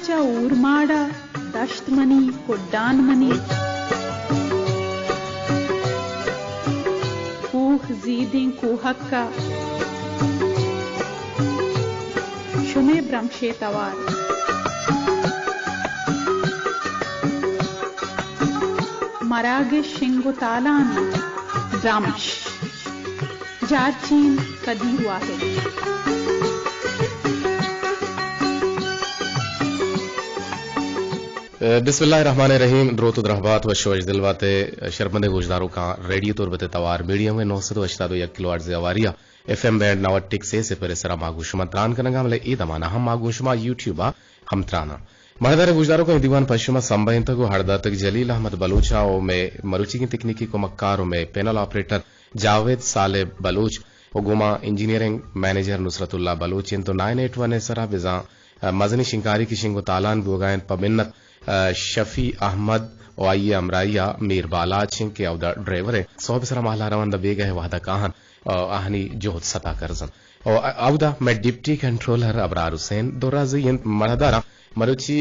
چہ اورماڑ ءَ دشت منی، کڈان منی، کوہ زیدیں کوہک ءَ شمے برمشے توار۔ مراگش شنگ و تالانی برمش۔ جارچین قدیر واحد۔ بسم اللہ الرحمن الرحیم۔ دروت و درہبات و شوش دل باتے شرمندیں گوشداروکاں، ریڈیو تربت توار میڈیم ویو نو سد و ہشتاد و یک کلو ہرٹز ہواری ءَ ایف ایم بینڈ نود ٹک سے سپر ءِ سرا ما گوں شما تران کنگا، بلے اے دمانا ہم ما گوں شما یوٹیوب ءَ ہم تراناں۔ مہدار گوشداروکاں، اے دیوان پہ شما سمبھینتگ و ہڑداتگ جلیل احمد بلوچ ءَ و مئے مروچیگیں تکنیکی کمکار و مئے پینل آپریٹر جاوید صالح بلوچ و گوما انجینئرنگ منیجر نصرت اللہ بلوچ انت و نائن ایٹ ون ءِ سرا بزاں، ءَ، مزنیں شنگکاری کہ شنگ و تالان بوگا انت پہ منت، ءَ، شفیع احمد و آئی ءِ ہمراہی ءَ میر بالاچ انت کہ اودا ڈرائیور انت۔ سہب ءِ سرا مہلا روان داں بیگہ ءِ وہدا کاہن، ءَ، آہانی جہد ستا کرزن۔ و اودا مئے ڈپٹی کنٹرولر ابرار حسین دو رازی انت۔ مڑاہداراں، مروچی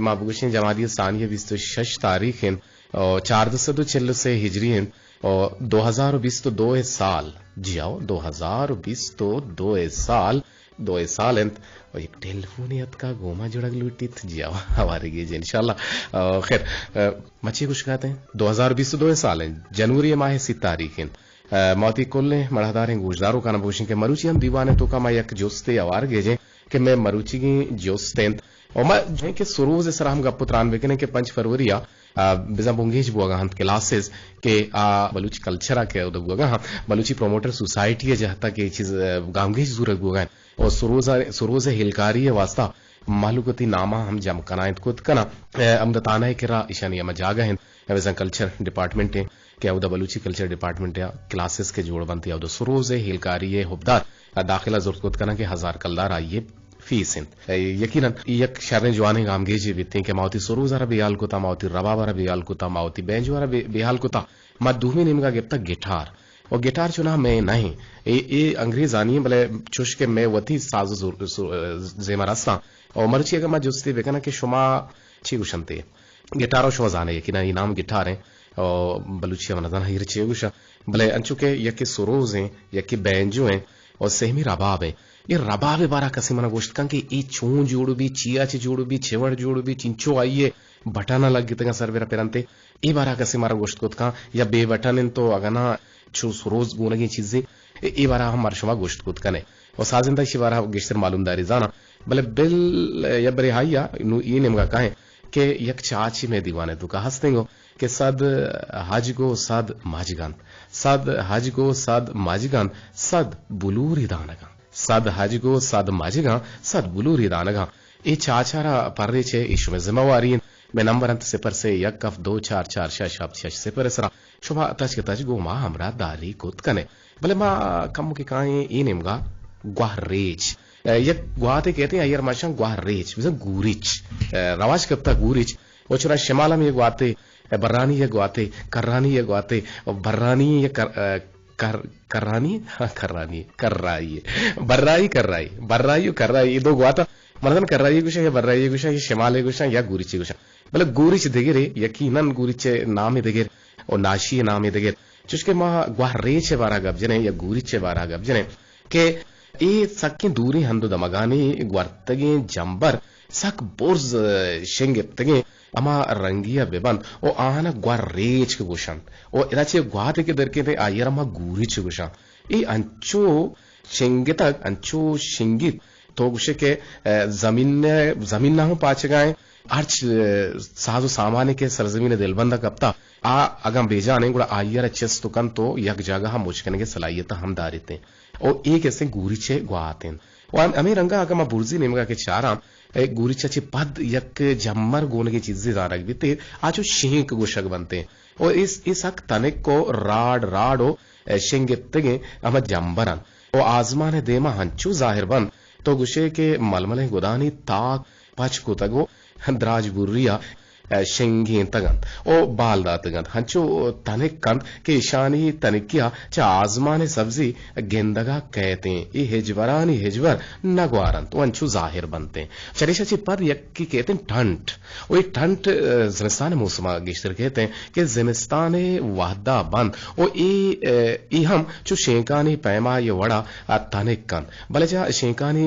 ما بگوشیں جمادی ثانی ءِ بیست و شش تاریخ انت، و چاردہ سد و چل و سے ہجری انت، و دو ہزار و بیست و دو ءِ سال، جی ہو، دو ہزار و بیست و دو ءِ سال، دو ءِ سال انت، و یک ٹیلیفونے اتکا گوما جڑگ لوٹیت، جی ہو، ہوارگی جی انشاءاللہ۔ آ، خیر، آ، مچی گوشگا اتیں، دو ہزار بیست و دو ءِ سال انت، جنوری ءِ ماہ ءِ سی تاریخ انت۔ آ، ما وتی کلیں مڑاہداریں گوشداروکاں بگوشیں کہ مروچی ہم دیوان ءِ توکا ما یک جستے ہوار گیجیں کہ مئے مروچیگیں جست انت۔ و ما جوئیں کہ سروز ءِ سرا ہم گپ و تران بکنیں کہ پنچ فروری ءَ، آ، بزاں بنگیج بوگا انت کلاسز کہ آ بلوچ کلچر ءَ کہ اود بوگا ہاں، بلوچی پروموٹر سوسائٹی ءِ جہتا کہ اے چیز، آ، گامگیج زورگ بوگا انت۔ و سروز ءَ، سروز ءِ ہیلکاری ءِ واسطہ مہلوک وتی ناماں ہم جم کنائینت کت کناں۔ آ، ہمدا تھانہ ءِ کرا ایشانی ہما جاگہ انت، بزاں کلچر ڈپارٹمنٹ انت کہ اودا بلوچی کلچر ڈپارٹمنٹ ءِ کلاسز کہ جوڑ بنت یا اودا سروز ءِ ہیلکاری ءِ حبدار داخلہ زرت کت کناں کہ ہزار کلدار آئی ءِ فیس انت۔ یقیناً اے یک شریں جوانیں گامگیجے بیتیں کہ ما وتی سروز ءَ را بے ہیال کتا، ما وتی رباب ءَ را بے ہیال کتا، ما وتی بینجو ءَ را بے، بے ہیال کتا، ما دومی نیمگا گپتا گٹار۔ و گٹار چوناہا مئے نہ انت، اے، اے انگریزانی انت، بلے چوش کہ مئے وتی ساز و زور، زو-، زیمر استاں۔ و مرچی اگاں ما جستے بکناں کہ شما چی گوشنتے؟ گٹار ءَ شما زانے، یقیناً اے نام گٹار انت، و بلوچی ءَ من نزاناں ایر چے گوشاں، بلے انچو کہ یکے سروز انت، یکے بینجو انت، و سیمی رباب انت۔ اے رباب ءِ بارا کسے منا گوشت کن کہ اے چون جوڑ بی، چیا چہ جوڑ بی، چے وڑ جوڑ بی، چنچو آئی ءِ بٹن لگتگاں سر برا پرنتے، اے بارا کسے مارا گوشت کت کن، یا بے بٹن انت تو اگاں نہ چو سروز گونگیں چیزے، اے، اے بارا ہم مارا شما گوشت کت کنے۔ و سازندہ ایشی بارا گیشتر معلومداری زاناں، بلے بل یا برے آئی ءَ نوں اے نیمگا کائیں کہ یک چاچے مئے دیوان ءِ توکا ہستیں گو کہ صد ہجگ و صد مجگ انت، صد ہجگ و صد مجگ انت، صد بلوری دانگ انت، صد ہجگ و صد مجگ انت، صد بلوری دانگ انت۔ اے چاچ ءَ را پرے چہ اے شمئے ذمہ واری انت۔ مئے نمبر انت صفر سے یک ہفت دو چار چار شش ہفت شش صفر ءِ سرا شما تچک تچک گوں ما ہمراہ داری کت کنے۔ بلے ما کمکے کائیں اے نیمگا گوہ ریچ۔ اے، یک گواتے کہتے ہیں، آئی ءَ را ما گشاں گوہ ریچ، بزاں گوریچ۔ اے، رواج کپتا گوریچ۔ و چنا شمال ہم یک گواتے، اے، برانی یک گواتے، کرانی یک گواتے، و برانی یک کر-، اے، کر-، کرانی، ہاں، کرانی، کرائی۔ برائی، کرائی۔ برائی و کرائی، اے دو گواتا۔ من نزاناں کرائی گوشاں یا برائی گوشاں یا شمال گوشاں یا گوریچ گوشاں۔ بلے گوریچ دگرے، یقیناً گوریچ نام دگر و ناشی نام دگر۔ چوشکہ ما گوہ ریچ ءِ بارا گپ جنیں یا گوریچ ءِ بارا گپ جنیں کہ اے سکیں دوریں ہند و دمگانی گورتگیں جمبر سک برز شنگپتگیں ہما رنگی ءَ بہ بنت و آہاں گوہ ریچ کہ گوشنت و ادا چہ گواتے کہ درکیت آئی ءَ را ما گوریچ گوشاں۔ اے انچو شنگتگ، انچو شنگیت، تو گوشے کہ، اے، زمین ءَ، زمین ءَ ہم پاچگا ایں، ہرچ، اے، ساز و سامانے کہ سرزمین ءِ دلبند ءَ کپتا، آ اگاں بیجان ایں، گڑا آئی ءَ را چست کنت و یک جاگہ ءَ مچ کنگ ءِ صلاحیت ءَ ہم داریت ایں۔ او اے کسیں گوریچ ءِ گوات انت۔ و ہم-، ہمے رنگ ءَ اگاں ما برزی نیمگ ءَ کہ چاراں، اے گوریچ ءَ چہ پد یک جمبر گونگیں چیزے زانگ بیت، آ چو شینک گوشگ بنت ایں۔ و اے، اے سک تنک و راڈ راڈ و، اے، شنگپتگیں ہما جمبر انت۔ و آزمان ءِ دیما ہنچو ظاہر بنت، تو گوشے کہ ململیں گدانی تاک پچ کتگ و دراج بری ءَ شنگینتگ انت و بال داتگ انت، ہنچو تنک انت کہ ایشانی تنکی ء چہ آزمان ء سبزی گندگ ء کئیت انت۔ اے ہجبرانی ہجبر نہ گوار انت و انچو ظاہر بنت انت۔ چریشا چہ پد یکے کئیت انت ٹنٹ۔ و اے ٹنٹ، ء، زمستان ء موسم ء گیشتر کئیت انت کہ زمستان ء وہد ء بنت و اے، ء، اے ہم چو شینکانی پیما یہ وڑا ء تنک انت۔ بلے چہ شینکانی،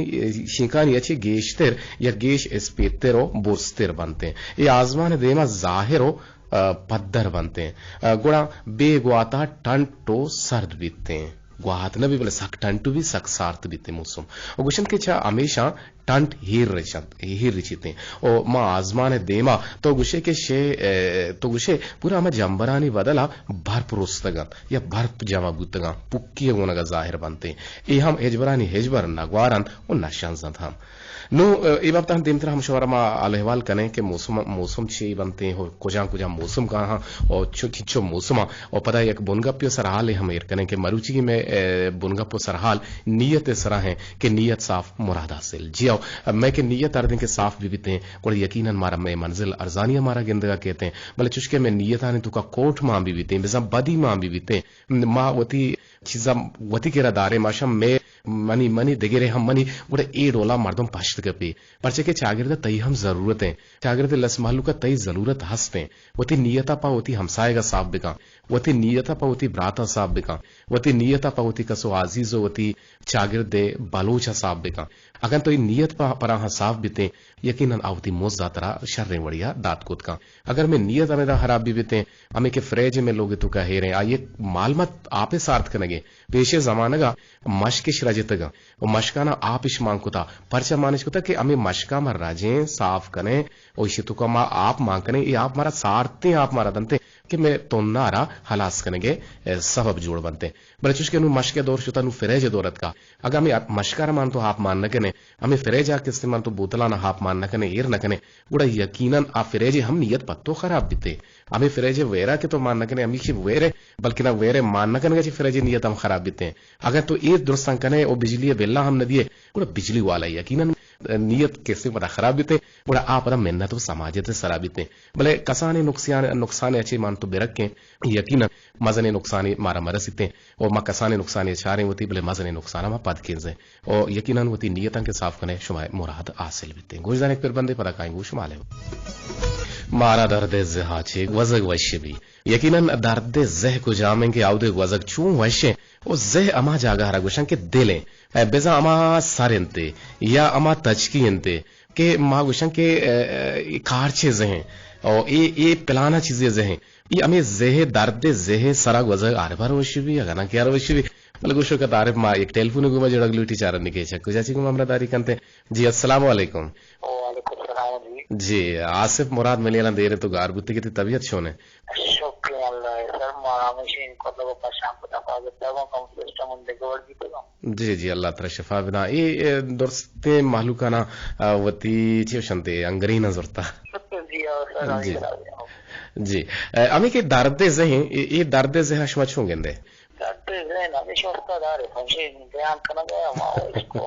شینکانی ء چہ گیشتر یا گیش اسپیتر و برزتر بنت انت۔ اے آزمان ء دیما ظاہر و، ء، پدر بنت انت۔ ء، گڑا بے گواتا ٹنٹ و سرد بیت انت۔ گوات نہ بی بلے سک ٹنٹ بی، سک سارت بیت انت موسم۔ و گوشنت کہ چہ ہمیشاں ٹنٹ ہیر رچنت، ہیر رچیت انت۔ و ما آزمان ء دیما تو گوشے کہ شے، ء، تو گوشے پورا ہما جمبرانی بدلا برپ رستگ انت یا برپ جمع بوتگاں، پکی ء گونگ ء ظاہر بنت انت۔ اے ہم ہجبرانی ہجبر نہ گوار انت و نہ شنز انت ہم۔ نوں، ء، اے بابت ء ہم دیمتر ہم شمارا ما حال احوال کنیں کہ موسم، موسم چی بنت انت و کجام کجام موسم کاہاں و چو، چنچو موسم ء و پدا یک بنگپے ء سرحالے ہم ایر کنیں کہ مروچیگی مئے، ء، بنگپ و سرحال نیت ء سرا ہیں کہ نیت صاف مراد حاصل۔ جی او، مئے کہ نیت ہر دن کہ صاف بہ بیت انت، گڑا یقیناً مارا مئے منزل ارزانی ء مارا گندگ ء کیت انت۔ بلے چوشکہ مئے نیتانی توکا کوٹ مان بہ بیت انت، بزاں بدی مان بہ بیت انت، ما وتی چیزاں وتی کرا داریں، ماشاں مئے منی، منی دگرے ہم منی، گڑا اے ڈولا مردم پشت کپی۔ پرچہ کہ چاگرد ء تئی ہم ضرورت انت، چاگرد ء لس مہلوک ء تئی ضرورت ہست انت۔ وتی نیت ء پہ وتی ہمسایگ ء صاف بکن، وتی نیت ء پہ وتی برات ء صاف بکن، وتی نیت ء پہ وتی کس و عزیز و وتی چاگرد ء بلوچ ء صاف بکن۔ اگن تو اے نیت پہ پراہاں صاف بیتیں، یقیناً آ وتی مز ء ترا شریں وڑی ء دات کت کن۔ اگر مئے نیت ہمیدا خراب بہ بیتیں، ہمے کہ فریج مئے لوگ ء توکا ہیریں، آئی ء مالمت آپ ء سارت کنگیں۔ پیش ء زمانگ ء مشکش رجتگ انت و مشکاناں آپ اش مان کتا۔ پرچا مان اش کتا کہ ہمے مشکاں ما رجیں، صاف کنیں و ایشی توکا ما آپ مان کنیں، اے آپ مارا سارتیں آپ مارا دنت کہ مئے تنار ء ہلاس کنگ ء سبب جوڑ بنت۔ بلے چوش کہ نوں مشک ء دور شتا، نوں فریج ء دور اتکا۔ اگاں ہمے مشک ء را مان تو آپ مان نہ کنیں، ہمے فریج ء کسے مان تو بوتلان ء آپ مان نہ کنیں، ایر نہ کنیں، گڑا یقیناً آ فریج ء ہم نیت پہ تو خراب بیت۔ ہمے فریج ء ویرا کہ تو مان نہ کنئے، ہمیشی ویرے، بلکنا ویرے مان نہ کنگا چہ فریج ء نیت ہم خراب بیتیں۔ اگاں تو اے درستاں کنئے و بجلی ء بلا ہم نہ دیئے، گڑا بجلی والا یقیناً نیت کسے پدا خراب بیتیں، گڑا آ پدا منت و سماجت ء سرا بیتیں۔ بلے کسانیں نقصان، نقصان ء چہ مان تو برکیں، یقیناً مزنیں نقصانے مارا مرسیتیں و ما کسانیں نقصانے چاریں وتی، بلے مزنیں نقصان ء ما پد کنزیں۔ و یقیناً وتی نیتاں کہ صاف کنئے، شمئے مراد حاصل بیتیں۔ گوشداریں یک پر بندے، پدا کائیں گوں شمالے۔ مارا درد زہا چے گوزگ وش بی۔ یقیناً درد زہ کجام انت کہ آودے گوزگ چون وش انت؟ و زہ ہما جاگہ را گوشن کہ دل انت، بزاں ہما سر انت یا ہما تچکی انت کہ ما گوشن کہ، ء، ء، کارچے زہ انت۔ و اے، اے پلانا چیزے زہ انت۔ ای ہمے زہ، درد زہ سرا گوزگ عارف ء را وشی بی، اگاں نہ کہ ء را وشی بی۔ بلے گوشو کہ عارف ما یک ٹیلیفون گوما جڑگ لوٹی، چارن نکے چک کجا چی گوما ہمراہ داری کنتے۔ جی، السلام علیکم۔ وعلیکم السلام جی۔ جی، آصف مراد، منی الان دیر تو گار بوتے کہ تی طبیعت چون ہے؟ شکر اللہ ہے سر، ما ہمیشہ ان کو لوگ پریشان کو دفعہ گتا ہوں، کم سسٹم ان دیکھ ورڈ بھی تو۔ جی، جی، اللہ ترا شفا بدا۔ اے، اے درستیں مہلوکانا، آ، وتی چی وشنتے انگرینا زرتا۔ جی، ہاں سر، جی۔ جی۔ اے، ہمیں کہ درد ذہن، اے، اے درد ذہن شما چون گندے؟ درد ذہن ہمیشہ استاد عارف ہمشی بیان کنگ ہے، ما اس کو۔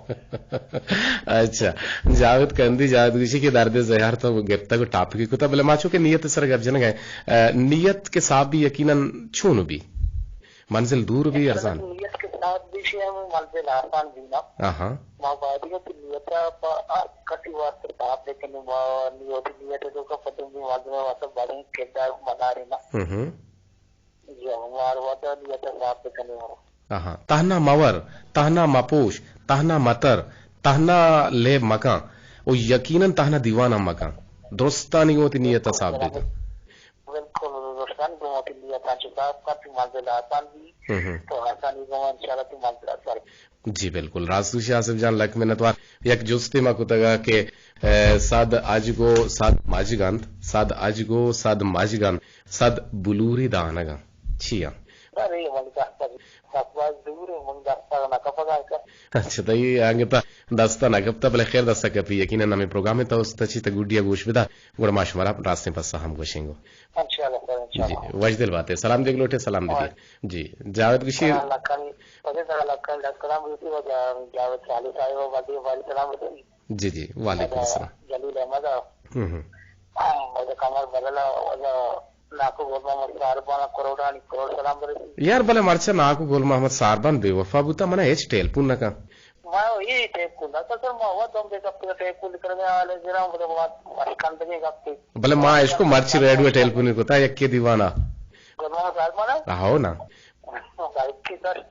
اچھا، جاوید کندی، جاوید گوشی کہ درد ذہن تو گپتا کو ٹاپک کتا، بلے ما چونکہ نیت سر گپ جنگ ہے، اے، نیت کے صاحب بھی یقیناً چون بھی۔ منزل دور بی، ارزان۔ نیت کے ساتھ بھی شے ہم منزل آسان بھی نا۔ آہا۔ ما باید کہ نیت پا کسی واسطے صاف لیکن ما نیت، نیت تو کا پتہ بھی مردم واسطے بڑے کردار مداری نا۔ ہم ہم۔ جی، ہمار واسطے نیت صاف لیکن۔ آہا۔ تہنا مور، تہنا مپوش، تہنا متر، تہنا لیب مکان و یقیناً تہنا دیوان ہم مکان۔ درستانی گوں وتی نیت صاف بکن۔ بالکل، درستانی گوں وتی نیتاں چہ صاف کن، تئی منزل آسان بی، ہم ہم۔ تو آسانی گوں انشاءاللہ تئی منزل آسان بی۔ جی بالکل، راست گوشی آصف جان، لک منتوار۔ یک جستے ما کتگا کہ، اے، صد اجگ و صد مجگ انت، صد اجگ و صد مجگ انت، صد بلوری دانگ انت۔ چی انت؟ ارے، من دست، دست باز دور، من دست نہ کپگا۔ اچھا، تئی انگتا دستا نہ کپتا، بلے خیر دستا کپی۔ یقیناً ہمیں پروگرام تا است چی تا گڈیا گوش بدا۔ گڑا ما شمارا راستیں پسہ ہم گوشیں گو۔ انشاءاللہ سر، جی، انشاءاللہ۔ وش دل باتے۔ سلام دیگ لوٹے، سلام بدی۔ جی، جاوید گوشی۔ اللہ کل، پتے سر اللہ کل، السلام علیکم، جاوید صالح صاحب، وعلیکم السلام۔ جی، جی، وعلیکم السلام۔ جلیل احمد۔ ہم، ہم۔ واجہ کمال بلل ءَ، واجہ ناکو گل محمد ساربان ءَ کروڑانی کروڑ سلام برسی۔ یار بلے مرچا ناکو گل محمد ساربان بے وفا بوتا، منا ہچ ٹیلپون نہ کن۔ ما ای ٹیلپون نہ کن، ما وت ہم بے گپ ٹیلپون کرنے آلے گرام بلے وت وشکندگی گپ۔ بلے ما اشکو مرچی ریڈیو ٹیلپون کتا یکے دیوانا۔ گل محمد ساربان ءَ؟ آہو نا۔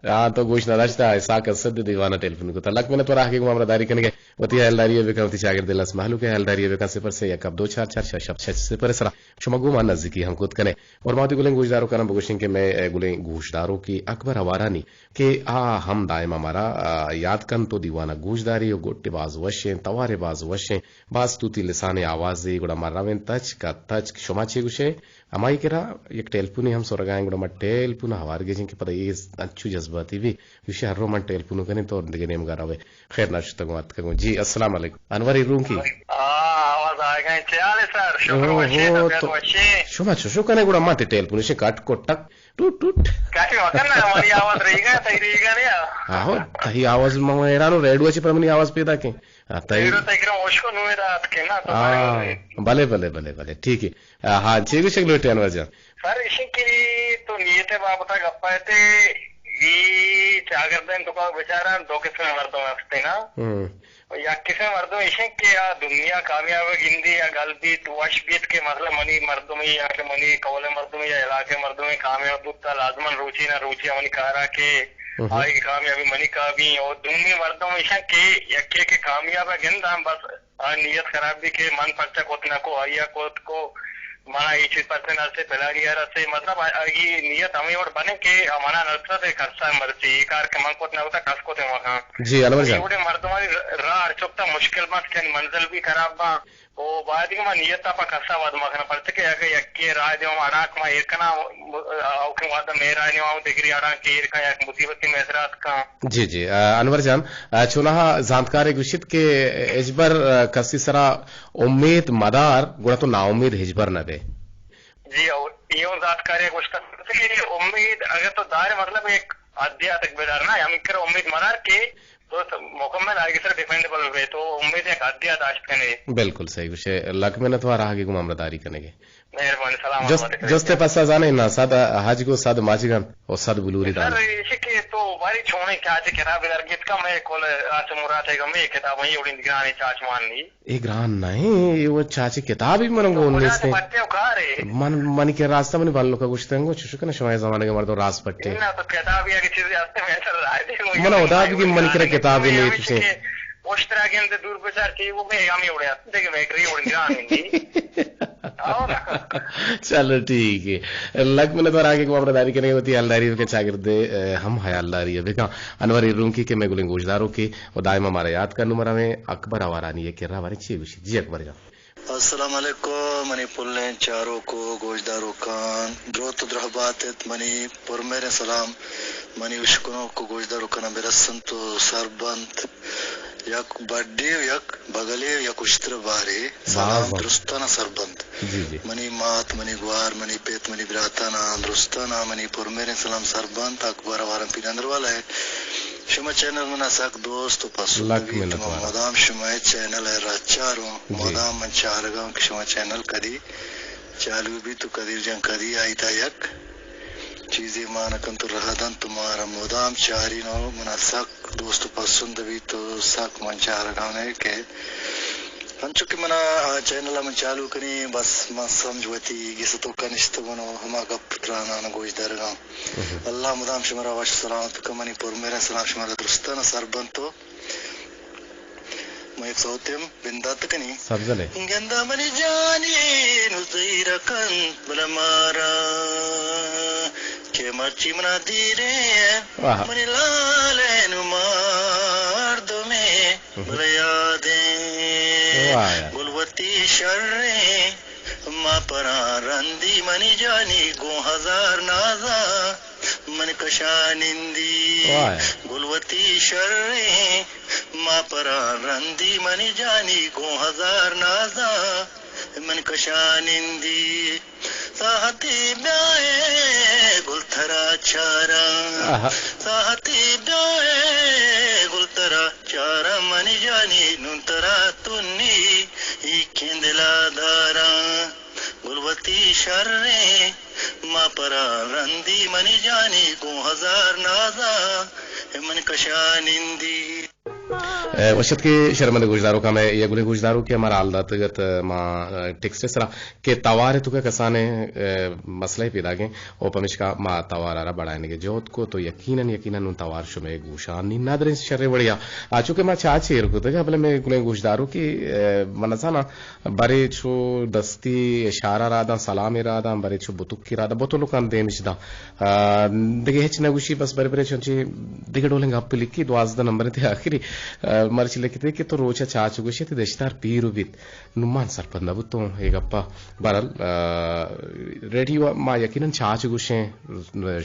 ہاں، تو گوش نہ داشتہ، اسحاق اسد دیوان ءَ ٹیلیفون کتہ۔ لک منت وراہگے گوں ہمراہداری کنگ ءَ۔ وتی ہیالداری ءَ بکن، وتی چاگرد ءِ لس مہلوک ءِ ہیالداری ءَ بکن۔ صفر سہ یک ہفت دو چار چار شش ہفت شش صفر ءِ سرا شما گوں ما نزیکی ہم کت کن ئے۔ اور ما وتی گلیں گوشداروکاں بگوشیں کہ مئے گلیں گوشداروکے اکبر ہوارانی کہ آ ہم دائم ءَ مارا، آ، یات کنت و دیوان ءَ گوشداری و گٹ باز وشیں، توار باز وشیں، باز توتی لسان آوازے، گڑا ما رویں تچک ءَ تچک۔ شما چے گوشے؟ ہمائی کرا یک ٹیلپونے ہم سرگائیں، گڑا ما ٹیلپون ہوار گیجیں کہ پدا اے انچو جذباتی بی، گوشی ہر رو من ٹیلپون کنیں تو دگہ نیمگا روے۔ خیر ناشتگوں اتکگوں۔ جی، السلام علیکم۔ انور ایرونکی۔ ہاں، آواز آئے گئے۔ چے حال ہے سر؟ شکر او وشے، ہو، طبیعت تو وشے۔ شما چوشو کنے گڑا ما تے ٹیلپون شے کٹ کو ٹک ٹوٹ ٹوٹ۔ کٹ مکن نا، ہماری آواز رہی گئے، تئی رہی گئے نا۔ آہو، تئی آواز ما حیران ہوں، ریڈیو چے پر منی آواز پیدا کیں۔ آ، تئی ریڈیو تئی کرا ہوش کو نوے دا اتکے نا، تو آ، بلے، بلے، بلے، بلے، ٹھیک ہے۔ آ، ہاں، چے گوشگ لوٹے انور جان؟ سر، ایشی کہ تو نیت ءِ بابت ءَ گپ ءَ ات ئے، اے چاگردانی توکا بچاراں دو قسم مردم ہستے نا۔ ہم۔ یک قسم مردم ایشیں کہ آ دنیا کامیاب گندی یا گل بیت، وش بیت کہ مثلاً منی مردمی یا کہ منی قول مردمی یا علاقے مردمی کامیاب بوتا، لازماً روچی نہ روچی منی کارا کہ ہم۔ آئی کامیابی منی کابی۔ اور دومی مردم ایشیں کہ یکے کہ کامیاب گنداں بس آ نیت خراب بی کہ من پرچا کت نہ کو، آئی ءَ کت کو، منا اے چیز پرچا نہ رسے، پلانی ءَ رسے، مطلب، آ، آئی نیت ہمے وڑ بنے کہ آ منا نہ رسے، کسا مرچی، اے کار کہ من کت نہ کتا، کس کت مکن۔ جی، انور جان۔ اے وڑیں مردمانی ر-، راہ ہر چکتا مشکل بنت کہ منزل بھی خراب باں، او باید کہ ما نیت ءَ پہ کسا وت مکن، پرچا کہ اگہ یکے راہ دیما اڑاک ما ایر کنا، آ، اوکیں وہدا مئے راہ دیما دگری اڑاک ایر کن، یک مصیبتی مئے سرا اتکاں۔ جی، جی، آ، انور جان، آ، چوناہا زانتکارے گوشیت کہ ہچبر، آ، کسی سرا امید مدار، گڑا تو ناامید ہچبر نہ بے۔ جی، او، اے اوں زانتکارے گوشتگ کہ امید اگر تو دارے، مطلب، ایک حدے ءَ تک بدار نا، ہمیں کرا امید مدار کہ تو مکمل آئی سر ڈیپینڈیبل بے، تو امید ایک حدے ءَ داشت کنے۔ بالکل صحیح گوشے، لک منت وار آہگے گوں ہمراہداری کنگے۔ مہربانی، سلامت جست، بات۔ جست ءِ پسہ زانے نا، صد حج گو صد ماجگان و صد بلوری سر، دان۔ ایشی کہ تو باری چونے چاچے کتابے در گیت کا، میں کول آس مراد ہے کہ میں کتاب میں اڑین گرانے چاچ مان لی۔ اے گران نہ ایں، اے وہ چاچے کتابی من گو کجا نیستے۔ پٹے و کارے؟ من، منی کہ راستہ منی بالو کا گوشتنگو، چشو کنا شما زمانے کے مردم راست پٹے۔ نہ تو کتابی اگے چیزے ہستے میں سر رائے دے۔ من خدا بھی من کرا کتابی نہیں تسے۔ پشترا گند دور بچار کہ وہ میں ہمیں اڑے ہستے، دیکھ میں کری اڑ گران نہیں۔ چلو ٹھیک ہے۔ لک منت وار آہگے گوں ہمراہداری کنگے، وتی ہیالداری بکن، چاگرد ءِ ہم ہیالداری بکن۔ انور ایرونکی کہ مئے گلیں گوشداروکے و دائم ہمارا یات کن، نوں ما رویں اکبر ہوارانی ءِ کرا، باریں چے گوشی۔ جی اکبر جان۔ السلام علیکم منی پلیں چاروک و گوشداروکاں، دروت و درہبات ات، منی پرمہریں سلام منی اشکنوک و گوشداروکاں برسنت و سر بنت۔ یک بڈے و یک بگلے و یک اشتر بارے سلام درستانا سر بنت۔ جی، جی۔ منی مات، منی گوار، منی پت، منی براتانا درستانا منی پرمہریں سلام سر بنت۔ اکبر ہوارم پیرندر والا ہے۔ شما چینل منا سک دوست و پسند بیت، من مدام شما چینل ءَ را چاروں، جی۔ مدام من چارگاں کہ شما چینل کدی چالو بیت و قدیر جان کدی آئی تا یک چیزے مان کنت و رہ دنت و مارا مدام چارین و منا سک دوست و پسند بیت و سک من چارگانے کہ انچو کہ منا آ چینل ءَ من چالو کنی، بس من سمجھ وتی گس توکا نشتگوں و ہما گپ تراناں گوش دارگاں۔ اللہ مدام شمارا وش سلامت کن، منی پرمہریں سلام شمارا درستانا سر بنت و ما یک سوتے ہم بندات کنی۔ سبزلے۔ گندا منی جانی نو زہیر کنت بلے مارا، کہ مرچی منا دیرے، واہ۔ منی لالے نو مردمے، بلے یادیں۔ واہ یار۔ گل وتی شریں ما پراں رندی، منی جانی گوں ہزار نازاں من کشا نندی۔ واہ۔ گل وتی شریں ما پراں رندی، منی جانی گوں ہزار نازاں من کشا نندی۔ ساہتے بیائے گل ترا چاراں۔ آہا۔ ساہتے بیائے گل ترا چاراں، منی جانی نوں ترا تنی ای کندلا داراں۔ من کشا نندی۔ اے، وش اتکے شرمند گوشداروکاں، مئے یک گلیں گوشداروکے مارا حال داتگ ات، ما، اے، ٹیکسٹ ءِ سرا کہ توار ءِ توکا کسانیں، اے، مسئلہ پیداگیں، او پمیشکا ما توار ءَ را بڑائینگ ءِ جہد کت، تو یقیناً، یقیناً نوں توار شمئے گوشاں ننداں دریں شریں وڑے ءَ۔ آ، چونکہ ما چاچ ایر کتگ، بلے مئے گلیں گوشداروکے، اے، من نزاناں، برے چو دستی اشارہ را داں، سلامے را داں، برے چو بتکی را داں، بتلکاں دیمش داں۔ آ، دگہ ہچ نہ گوشی، بس برے برے چنچے دگہ ڈولیں گپ لکھی، دوازدہ نمبر تے آخری، آ، مرچی لکھتے کہ تو روچا چاچ گوشے تے دشتار پیر بیت۔ نوں من سرپد نہ بوتوں اے گپا۔ بہرحال، آ، ریڈیو ما یقیناً چاچ گوشیں،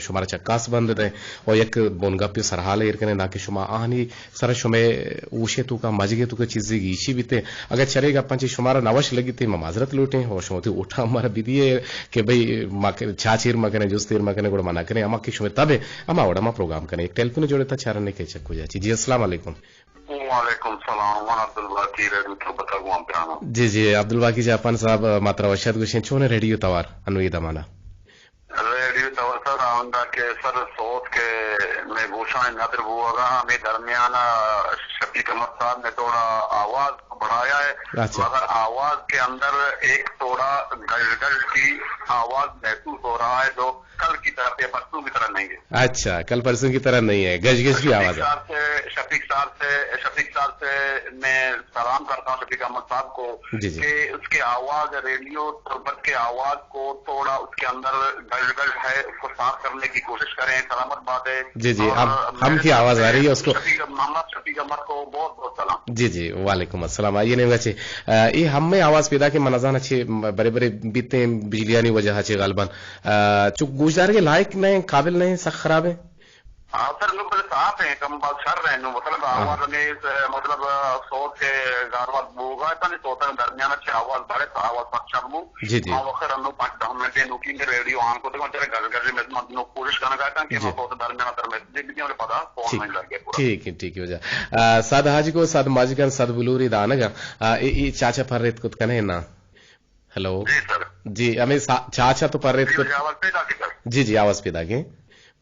شمارا چکاس بند دیں اور یک بنگپی سرحال ایر کنیں، نہ کہ شما آہانی سر شمئے ہوشے توکا، مجگے توکا چیزے گیشی بیتے۔ اگر چرے گپاں چہ شمارا نوش لگیتے، ما معذرت لوٹیں اور شما وتی ووٹاں مارا بدیے کہ بھئی ما ک-، چاچ ایر مکنیں، جست ایر مکنیں، گڑا ما نہ کنیں، ہما کہ شمئے تب ہے، ہما وڑا ما پروگرام کنیں۔ یک ٹیلیفون جوڑے تا چارنے کہ چکو جاچی۔ جی، السلام علیکم۔ وعلیکم السلام، من عبدالباقی ریڈیو تربت ءَ گوں ہمراہ آں۔ جی، جی، عبدالباقی جاپان صاحب، ما ترا وش آت گوشیں، چون ریڈیو توار انو اے دمانا؟ ریڈیو توسط آندا کہ سر سوت کہ مئے گوشاں ندر بوگا، ہمے درمیان ءَ شفیق احمد صاحب نے تھوڑا آواز بڑھایا ہے، اچھا۔ مگر آواز کے اندر ایک تھوڑا گژ گژ کی آواز محسوس ہو رہا ہے، جو کل کی طرح یا پرسوں کی طرح نہیں ہے۔ اچھا، کل پرسوں کی طرح نہیں ہے، گژ گژ کی شفیق آواز ہے۔ صاحب سے، شفیق صاحب سے، شفیق صاحب سے میں سلام کرتا ہوں، شفیق احمد صاحب کو، جی، جی۔ کہ اس کے آواز، ریڈیو تربت کے آواز کو تھوڑا اس کے اندر گژ گژ ہے، اس کو صاف کرنے کی کوشش کریں۔ سلامت بات ہے۔ جی، جی، اور ہم، ہم میرے کی طرف آواز سے آ رہی ہے اس کو۔ شفیق، محمد شفیق احمد کو بہت بہت سلام۔ جی، جی، وعلیکم السلام۔ آئیے نہیں بچے، اے ہم میں آواز پیدا کہ من نزاناں چے برے برے بیتے ہیں بجلیانی وجہ چے غالباً۔ آ، چو گوشدارگ ءِ لائق نہ ایں، قابل نہ ایں، سک خراب ایں۔ ہاں سر، نوں بلے صاف ایں، کم باز شر ایں، نوں مطلب ہاں۔ آواز ہمے، مطلب، سوت کہ گالوار بوگا ات، نی سوت درمیان چہ آواز بڑے، آواز پک شر بو۔ جی، جی۔ ما وخر انو پانچ دہ منٹ نوں کی ریڈیو آن کو، تو چرے گل گل میں نوں کوشش کرنا چاہتا کہ جی۔ ما سوت درمیان تر میں دے بھی اور پتا فون ٹھیک۔ میں لگ گیا پورا۔ ٹھیک ہے، ٹھیک ہے، وجہ۔ آ، صد حاج گوں صد ماجگان صد بلوری دانگا۔ آ، اے، اے چاچا پر ریت کت کنے نا؟ ہیلو۔ جی سر۔ جی، ہمے سا-، چاچا تو پر ریت جی، کت۔ مجھے آواز پیدا کی سر۔ جی، جی، آواز پیدا کی۔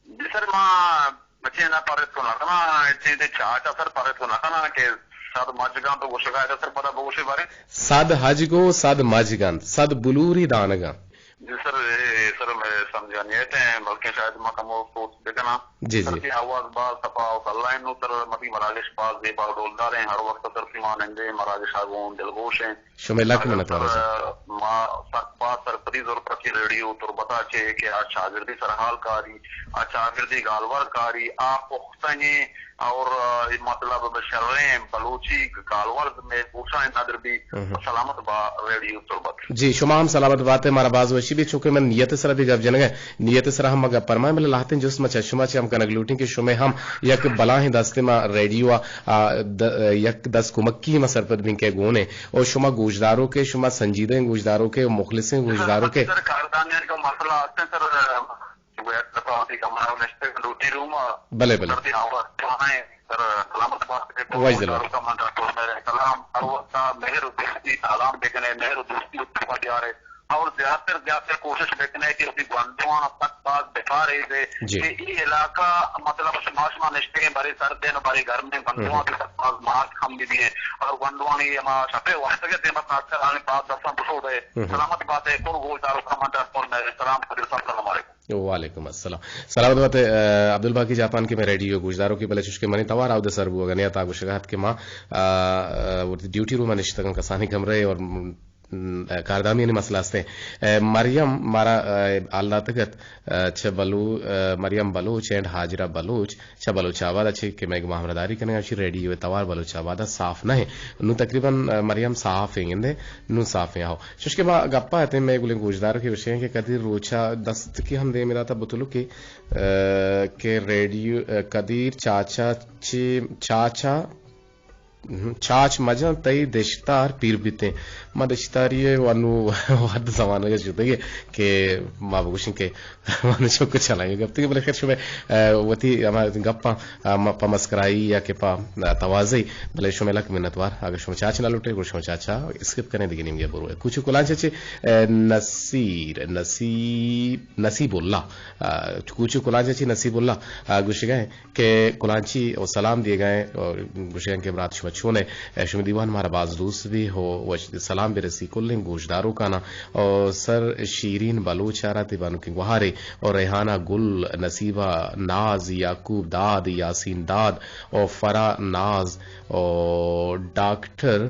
جی سر، ما بچے نہ پر ریت کو نہ کنا، چیزے چاچا سر پر ریت کو نہ کنا کہ صد مجگان تو گوشگا ہے سر، پدا بگوشے بارے۔ صد حج گو، صد مجگان، صد بلوری دانگا۔ جی سر، اے، اے سر، میں سمجھا نہیں ہے، بلکہ شاید ما کمو سوچ بکنا۔ جی، جی۔ سر کی آواز باز صفا و کلا ہے، نو سر متی مراگش باز زیبا و ڈولدار ہیں، ہر وقت سر کی مانندے مراگش آگون دلگوش ہیں۔ شمئے لک منت وار سر۔ ما سک باز سرپدی زرتا کہ ریڈیو تربتا چے کہ آ چاگردی سرحال کاری، آ چاگردی گالوار کاری، آ پختگیں اور، آ، مطلب شریں بلوچی گالوار میں گوشاں ندر بھی۔ سلامت با ریڈیو تربت۔ جی، شما ہم سلامت بات ہے، مارا باز وشی بھی، چونکہ من نیت سرا دی گپ جنگ ہے، نیت سرا ہم گپ پرمائیں، بلے لہتیں جست ما چہ شما چہ ہم کنگ لوٹیں کہ شمئے ہم یک بلاہیں دستے ما ریڈیو آ، آ، د-، یک دست کمکی ما سرپد بین کہ گون ہے۔ اور شما گوشداروکے، شما سنجیدہ گوشداروکے، مخلصیں گوشداروکے۔ سر، کاردانیان کا مسئلہ آتے ہیں سر، وہ ایک دفعہ ہوتی کمرہ میں نشتے ڈیوٹی روم آ۔ بلے، بلے۔ سر، دی آواز تو آئیں، سر، سلامت بات ہے۔ واجہ دلال۔ گوشداروکا من ڈاکٹر میرے سلام، ہر وقت مہر و دوستی سلام بکنے، مہر و دوستی اتفاق یار ہے۔ اور زیادہ تر زیادہ تر کوشش بکنے کہ اسی گونڈوان تک باز بکار ہے دے جی۔ کہ ای علاقہ مطلب شما شما نشتے ہیں، بارے سر دین، بارے گھر میں گونڈوان جی۔ تک باز مارک ہم بھی ہیں۔ اور گونڈوانی ہما شپے وقت کے دے مت اکثر آنے باز دستاں بسو دے۔ سلامت بات ہے، کل گوشداروکا من ڈاکٹر میرے سلام، سلام علیکم۔ وعلیکم السلام۔ سلامت بات ہے، آ، عبدالباقی جاپان کہ مئے ریڈیو گوشداروکے، بلے چوشکہ منی توار آود سر بوگا نیا تا گوشگا ات کہ ما، آ، آ، وتی ڈیوٹی روما نشتگاں کسانی کمرہ اور، م، کاردامیانی مسئلہ است۔ آ، مریم مارا، آ، حال داتگ ات، آ، چہ بلو-، آ، مریم بلوچ اینڈ حاجرہ بلوچ چہ بلوچ آباد ءَ چہ کہ مئے گوما ہمراہداری کنگ ءَ، چہ ریڈیو توار بلوچ آباد ءَ صاف نہ ایں۔ نوں تقریباً، آ، مریم صاف ایں گندے، نوں صاف ایں، آہو۔ چوشکہ ما گپ ءَ اتیں، مئے گلیں گوشدار کہ گوشیں کہ قدیر روچا دست کہ ہم دیمے داتا بتلو کہ، آ، کہ ریڈیو، آ، قدیر چاچا چے، چاچا چاچ مجن تئی دشتار پیر بیتیں۔ ما دشتاری ء ونو وھد زمانگ ء شتگ کہ ما بگوشیں کہ من چک چلائیں گپتگیں، بلے خیر شمئے، آ، وتی ہما گپاں، آ، م-، پہ مسکرائی یا کہ پہ، آ، توازئی، بلے شمئے لک منتوار۔ اگہ شما چاچ نہ لوٹے، گڑا شما چاچا اسکپ کنے دگہ نیمگے برو۔ کوچو کلانچ چہ، آ، نصیر، نصیب، نصیب اللہ، آ، کوچو کلانچ چہ نصیب اللہ، آ، گوشگا کہ کلانچی و سلام دیگا ایں و گوشگا ایں کہ برات شما چون ئے؟ شمئے دیوان مارا باز دوست بی و وش سلام برسی کلیں گوشداروکانا و سر شیرین بلوچ ء را تئی بانکیں گوہارے و ریحانہ گل، نصیبہ ناز، یعقوب داد، یاسین داد و فرا ناز و ڈاکٹر،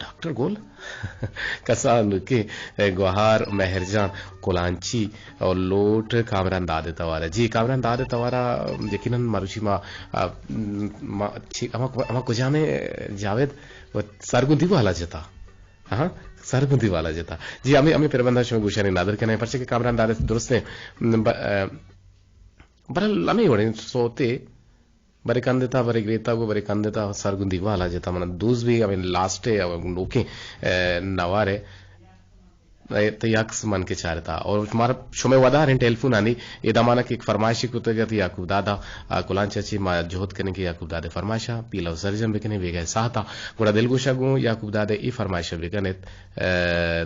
ڈاکٹر گل کسانوکیں گوہار مہرجان کلانچی و لوٹ کامران داد توارا۔ جی کامران داد توارا، یقیناً مروچی ما، آ، ما چی، ہما، ہما کجامیں جاوید و سرگندی والا جتا۔ ہاں، سرگندی والا جتا۔ جی ہمیں، ہمیں پربندہ شما گوشانی نادر کنے، پرچہ کہ کامران داد درستیں۔ ب-، آ، برل ہمیں وڑیں سوتے برے کندتا، برے گریتا گو، برے کندتا، سرگندی والا جتا۔ من دوز بی ہمیں لاسٹ ء نوکیں، آ، نوار ء، آ، تئی عکس من کہ چارتا۔ اور مارا شمئے ودار ہیں ٹیلیفون آنی، اے دمانا کہ یک فرمائشی کتگ ات یعقوب دادا، آ، کلانچ چی ما جہد کنیں کہ یعقوب دادے فرمائشا پیلو سرجم بکنیں بیگہ ساعتا۔ گڑا دلگوشا گوں یعقوب دادے ای فرمائشا بکنیت، آ،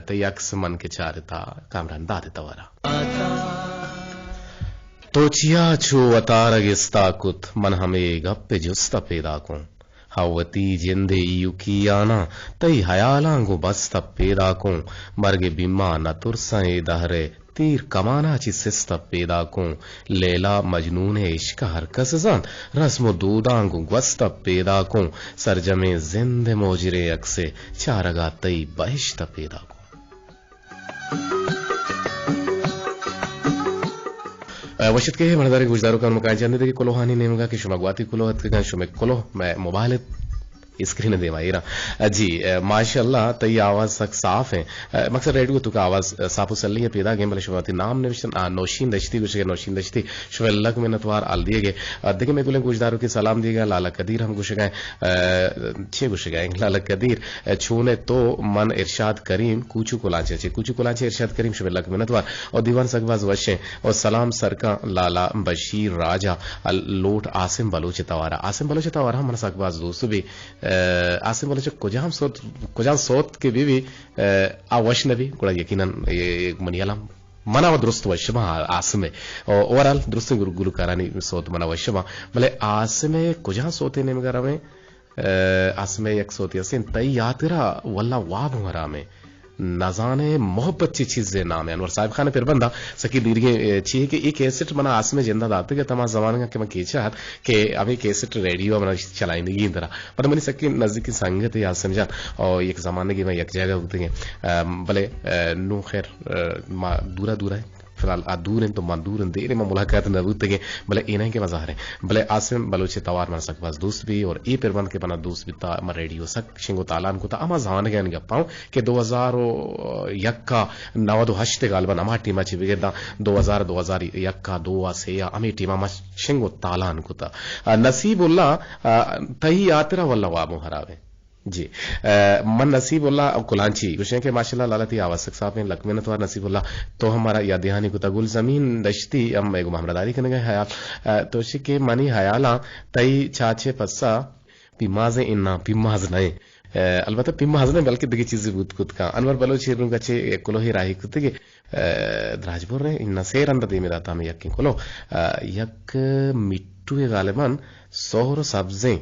تئی عکس من کہ چارتا کامران دادے توارا۔ تو چیا چو وتارگ استا کت، من ہمے گپ ء جست ء پیداکوں۔ ہاں وتی جند ء ایوکیاناں تئی ہیالاں گوں بست ء پیداکوں۔ مرگ ء بیما نہ ترساں اے دہر ء تیر کمانا چہ سست ء پیداکوں۔ لیلا مجنون ء عشق ء ہر کس زانت، رسم و دوداں گوں گوست ء پیداکوں۔ سرجمیں زند ء موجریں عکس ء چارگا تئی بہشت ء پیداکوں۔ وشت کہ مہرداریں گوشداروکاں مکان چندے دگہ کلوہانی نیمگا کہ شما گواتی کلوہ اتکگاں، شمے کلوہ مئے موبائل ات اسکرین دیما ایرا۔ جی، ماشاءاللہ، تئی آواز سک صاف ہیں۔ مقصد ریڈیو تو کا آواز صاف و سلی ہے پیدا گئے، بلے شما وتی نام نوشتن، آ، نوشین دشتی گوشگے، نوشین دشتی، شما لک منتوار آل دیے گئے۔ دگہ مئے گلیں گوشداروکے سلام دیگا، لالا قدیر ہم گوشگا، چے گوشگا، لالا قدیر، چونے تو من ارشاد کریم کوچو کلانچہ چے۔ کوچو کلانچہ ارشاد کریم شمے لک منتوار۔ او دیوان سک باز وشیں۔ او سلام سرکاں لالا بشیر راجا ال-، لوٹ عاصم بلوچ توارا۔ عاصم بلوچ توارا من سک باز دوست بی۔ اے، عاصم بلوچ کجام صوت، کجام صوت کے بی بی، اے، آ وش نبی، گڑا یقیناً اے، اے منی الم منا و درست وش ما عاصم۔ او اوورال درستیں گل-، گلوکارانی صوت منا وش ما۔ بلے عاصم کجام صوت نیمگا رویں؟ اے، آسمے یک سوتی ہستیں، تئی ہاترا واللہ واب ہوں حرامیں۔ نزانے محبت چی چیزے نامے۔ انور صاحب خان پربندا سکی دیرگیں، اے، چی ہے کہ اے کیسٹ منا آسمے جندا داتگ ات ہما زمانگا کہ من کیچا ات کہ ہمیں کیسٹ ریڈیو منا چلائینگی اندرا۔ پدا منی سکی نزدیکی سنگت ہے آسم جان، او یک زمانگی من یک جگہ بوتگیں۔ ام، بلے، اے، نو خیر، اے، ما دورا دورا ہیں۔ فی الحال آ دور انت و من دور انت، دیرے ما ملاقات نہ بوتگیں، بلے اے نہ کہ ما ظاہر ہیں۔ بلے عاصم بلوچ توار من سک باز دوست بی اور اے پربند کہ منا دوست بیتا، ما ریڈیو سک شنگ و تالان کتا، اما زمانگانی گپاں کہ دو ہزار و یک ء نود و ہشت غالباً اما ٹیما چی بگرداں، دو ہزار، دو ہزار یک ء دو ء سے ء ہمے ٹیما ما شنگ و تالان کتا۔ آ، نصیب اللہ، آ، تئی ہاترا واللہ واب ہوں حرابیں۔ جی۔ اے، من نصیب اللہ کلانچی گوشیں کہ ماشاءاللہ لالا تئی آواز سک صاف ہیں، لک منت وار نصیب اللہ، تو ہم مارا یاد دہانی کتا۔ گل زمین دشتی ہم مئے گما ہمراہداری کنگا ہے حیال۔ اے، تو شی کہ منی حیالاں تئی چاچے پسا پیماز ہیں، انا پیماز نہیں۔ اے، البتہ پیماز نہیں بلکہ دگہ چیزی بوت کت کاں۔ انور بلوچ ہیروں کا چے کلوہی راہی کتے کہ اے، دراجپور ء اناں سے رند ء دیمے دات ء ہمے یکیں کلو، اے، یک مٹو ء غالباً سہر و سبزیں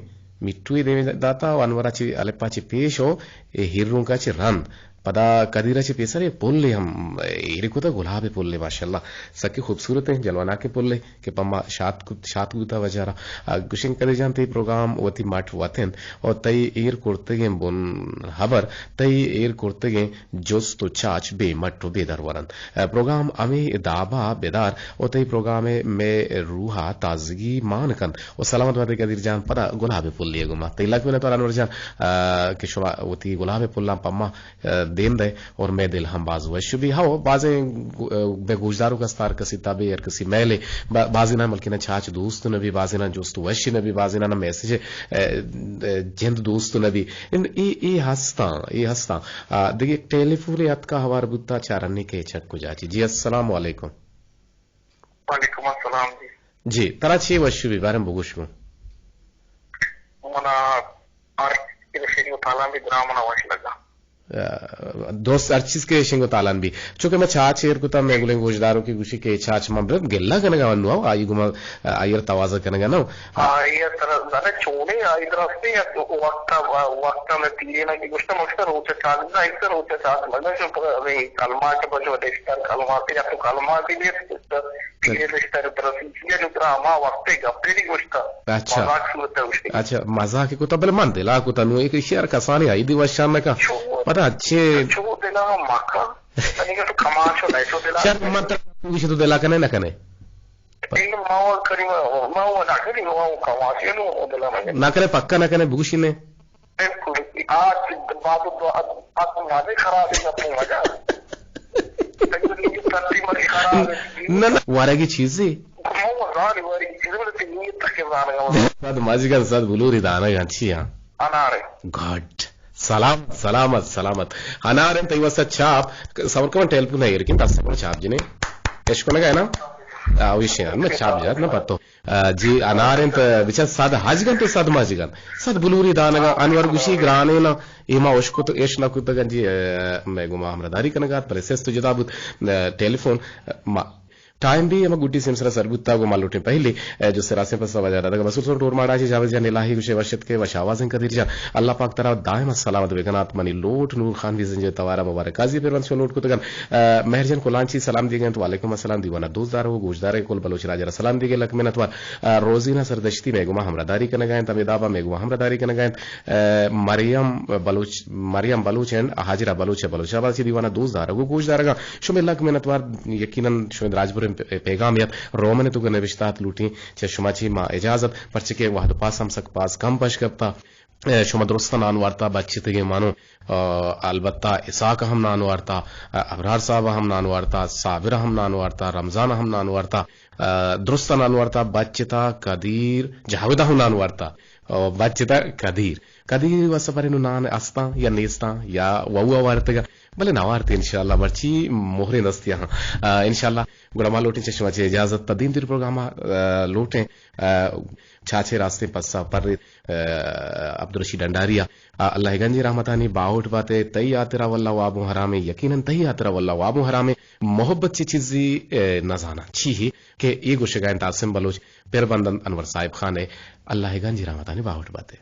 مٹو ء دیمے دات ء انور ء چہ الپ ء چہ پیش و اے ہیرونک ء چہ رند۔ پدا قدیر ء چہ پیسر اے پلے ہم ایر کتگ، گلاب ء پلے ماشاءاللہ سکیں خوبصورتیں جلواناکیں پلے۔ کہ پہ ما شات کت، شات بوتا وجہ را۔ آ، گوشیں قدیر جان تئی پروگرام وتی مٹ وت انت و تئی ایر کرتگیں بن ہبر، تئی ایر کرتگیں جست و چاچ بے مٹ و بے درور انت۔ آ، پروگرام ہمے دابا بدار و تئی پروگرام مئے روحا تازگی مان کنت و سلامت بات قدیر جان۔ پدا گلاب پلی گما تئی لک منت وار انور جان، آ، کہ شما وتی گلاب پلاں پہ ما، آ، دیم دئے اور مئے دل ہم باز وش بی۔ ہو، بازیں گو-، بے گوشداروک است، ہر کسی تبے، ہر کسی میلے، با-، بازیناں بلکنا چاچ دوست نہ بی، بازیناں جست وش نہ بی، بازیناں میسج، اے، اے، جند دوست نہ بی۔ ان-، اے، اے ہستاں، اے ہستاں۔ آ، دگہ ٹیلی فون اتکا ہوار بوتا، چارنی کہ چک کجا چی۔ جی، السلام علیکم۔ وعلیکم السلام جی۔ جی، ترا چی وش بی باریں بگوش گوں۔ منا ہر چیز شنگ و تالان بی درا منا وش لگا۔ آ، دوست ہر چیز کہ شنگ و تالان بی۔ چونکہ میں چاچ ایر کتا، میں گلیں گوشداروں کی گوشی کہ چاچ من بر گلہ کنگا ونو، آئی گما، آئی تواضع کنگا نو۔ آئی ترا زانہ چونے، آئی درستے یا وقتا، وقتا میں پیرے نا کی گوشتا، مگشتا روچ چاچ، نہ ایسا روچ چاچ، مگشتا کلمہ کے بجو دشتر کلمہ سے یا تو کلمہ کے لیے پیرے دشتر برسی، چیئے جو ترا ہما وقتے گپے دی گوشتا۔ اچھا۔ مزاق صورت ہے گوشتی۔ اچھا، مزاق کتا، بلے من دلا کتا نو ایک شعر کسانی آئی دی وشان نکا۔ چو، پتہ اچھے۔ چو دلا مکا۔ تنی کہ تو کماشو نہیں تو دلا۔ شعر من تر گوشی تو دلا کنے نہ کنے۔ این ما و کریم، ما و نہ کریم، ما و کماشی نو دلا مگا۔ نہ کنے، پکا نہ کنے، بگوشی نے۔ بالکل۔ آج بعد، بعد، بعد مزے خراب ہے، اپنے مزہ۔ تقریر کی ترتیب مزے خراب ہے۔ نہ، نہ، ورگی چیزی۔ مو زانی ورگی چیزی، بلے تی نیت تک زانگا۔ صد مازیگان، صد بلوری دانگان چی ہاں؟ انارے۔ گڈ۔ سلام، سلامت، سلامت۔ انارن تئی واسطہ چاپ، صبر کن ٹیلیفون ہے، لیکن دست پر چاپ جنے۔ اشکنگا ہے نا؟ آ، ویشی نا، میں چاپ جات نا پتو۔ آ، جی، انار انت، بچار صد حاج گنت و صد ماجی گنت۔ صد بلوری دانگا، انور گوشی گرانے نا، اے ما اشکت و اش نکتگن جی، آ، میں گما ہمراہداری کنگات، بلے سست و جدا بوت، آ، ٹیلیفون، آ، ما، ٹائم بھی ہما گڈی سیم سرا سر بوتا، گو ما لوٹیں پہلے، آ، جو سراسیں پسا وجہ دادا، مسئول سر ڈور ماڑا چی جاوید جان الہی گوشے وشت کے و شاواز قدیر جان، اللہ پاک ترا دائم سلامت بکنات، منی لوٹ نور خان بھی زنجے توارا مبارک قاضی پر ونت شو لوٹ کتگن۔ آ، مہر جان کلانچی سلام دیگ انت، وعلیکم السلام، دیوانہ دوست دارو گوشدارے کل بلوچ راج را سلام دیگ، لک منت وار۔ آ، روزینہ سردشتی مئے گما ہمراہداری کنگا انت، امیدابا مئے گما ہمراہداری کنگا انت۔ آ، مریم بلوچ، مریم بلوچ اینڈ حاجرہ بلوچ، بلوچ آباد چی دیوانہ دوست دارو گوشدارگا شمے لک منت وار، یقیناً شمے دراجبریں پے-، پیغام یت رومن تو نوشتہ ات لوٹیں چہ شما چی ما اجازت، پرچہ کہ وہد پاس ہم سک پاس کم پش کپتا۔ اے، شما درستاں نان وارتا بچتگیں مانو، آ، البتہ اسحاق ہم نان وارتا، آ، ابرار صاحب ہم نان وارتا، صابر ہم نان وارتا، رمضان ہم نان وارتا، آ، درستاں نان وارتا بچتا، قدیر، جاوید ہم نان وارتا، آ، بچتا قدیر۔ قدیر و سفر نو نان استاں یا نیستاں یا ووا وارتگا، بلے نہ وارت انشاءاللہ مرچی مہریں دستی ہاں۔ آ، انشاءاللہ گڑا ما لوٹیں چہ شما چہ اجازت تا دیم دیر پروگرام، آ، لوٹیں۔ آ، چاچے راستیں پسا پر، آ، عبدالرشید ڈنڈاریا، آ، اللہ گنجی رحمتانی باہوٹ باتے، تئی ہاترا واللہ وابوں حرامیں، یقیناً تئی ہاترا واللہ وابوں حرامیں، محبت چی چیزی، آ، نزاناں چی ہی کہ اے گوشگا انت عاصم بلوچ، پر بندن انور صاحب خان ہے، اللہ گنجی رحمتانی باہوٹ باتے۔